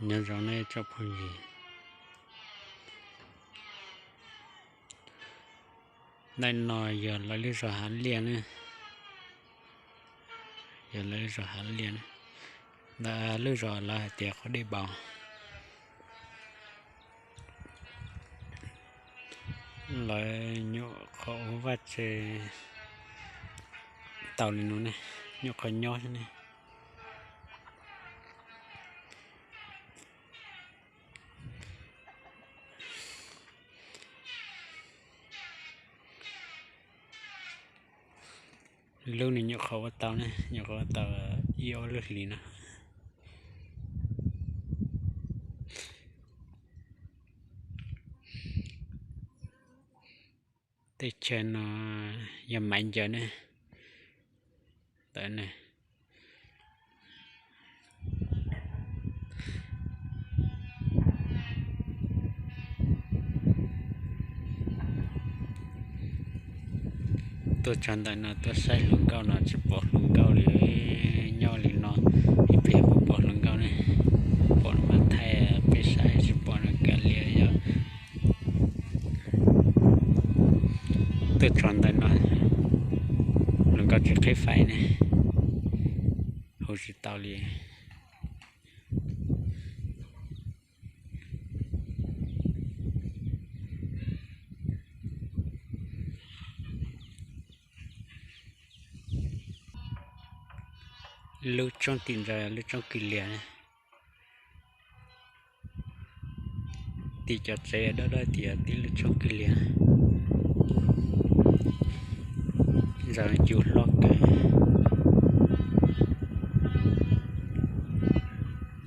Nyob zoo nej tsoom phooj ywg, ntawm no yog lawv lub zos Hav Liaj ne, yog lawv lub zos Hav Liaj, ntawm lub zos lawv hais tias Qhov Dej Npaus. Lawv nyuam qhuav ua vaj tse tau li no ne, nyuam qhuav nyob ne. Lub no nyuam qhuav ua tau ne, nyuam qhuav ua tau ib ob lub hlis no. Teb chaws no yog Maiv Ncaws ne, ntawm ne. Tuaj txog ntawm no tuaj saib hluas nkauj no tsis pom hluas nkauj li, nyob li no ib pliag puas pom hluas nkauj ne, pom no mas thaij peb saib, tsis pom no kav liam yog. Tuaj txog ntawm no hluas nkauj tsis qhib faib ne, hu tsis tau li. Lub tsoob tim ntawd lub tsoob kwj lias, tim cov tsev dawb dawb tim tib lub tsoob kwj lias. Zaum no cua hlob kawg,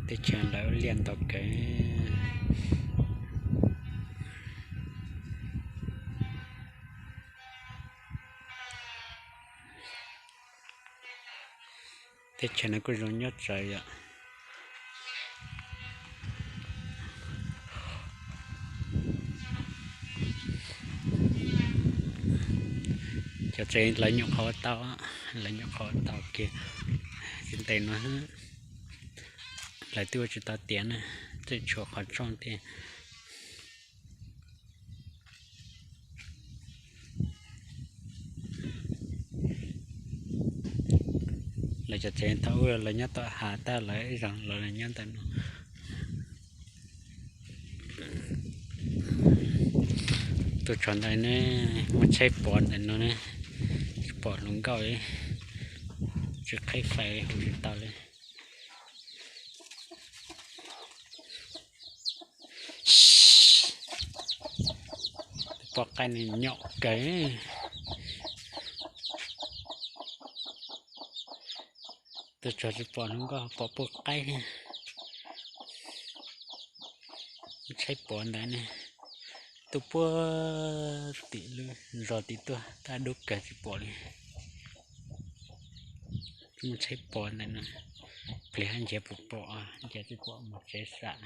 teb chaws lawv liaj ntau kawg. Teb chaws no kuj zoo nyob tsawv yom. Cov tsev lawv nyuam qhuav ua tau, lawv nyuam qhuav ua tau kiag tsis ntev no, lawv twb ua tsis tau tiav na, tseem tshuav qhov rooj tiag. Lawv cov tsev thaum ub lawv nyob tom hav tag, lawv ib zaug los lawv nyob ntawm no. Tuaj txog ntawm ne, muaj tsheb pov ntawm no ne, tsis pom hluas nkauj li, tsis qhib fais hu tsis tau li. Poj qaib ne nyom kawg. Tuaj txog tsis pom hluas nkauj, pom poj qaib thiab. Tsheb pov ntawd ne, tuaj puag tim lub zos tim tuaj tab dub kawg tsis pom li. Muaj tsheb pov ntawm no, pliag hab ncav puas pom, ncav tsis pom mus tsev sam.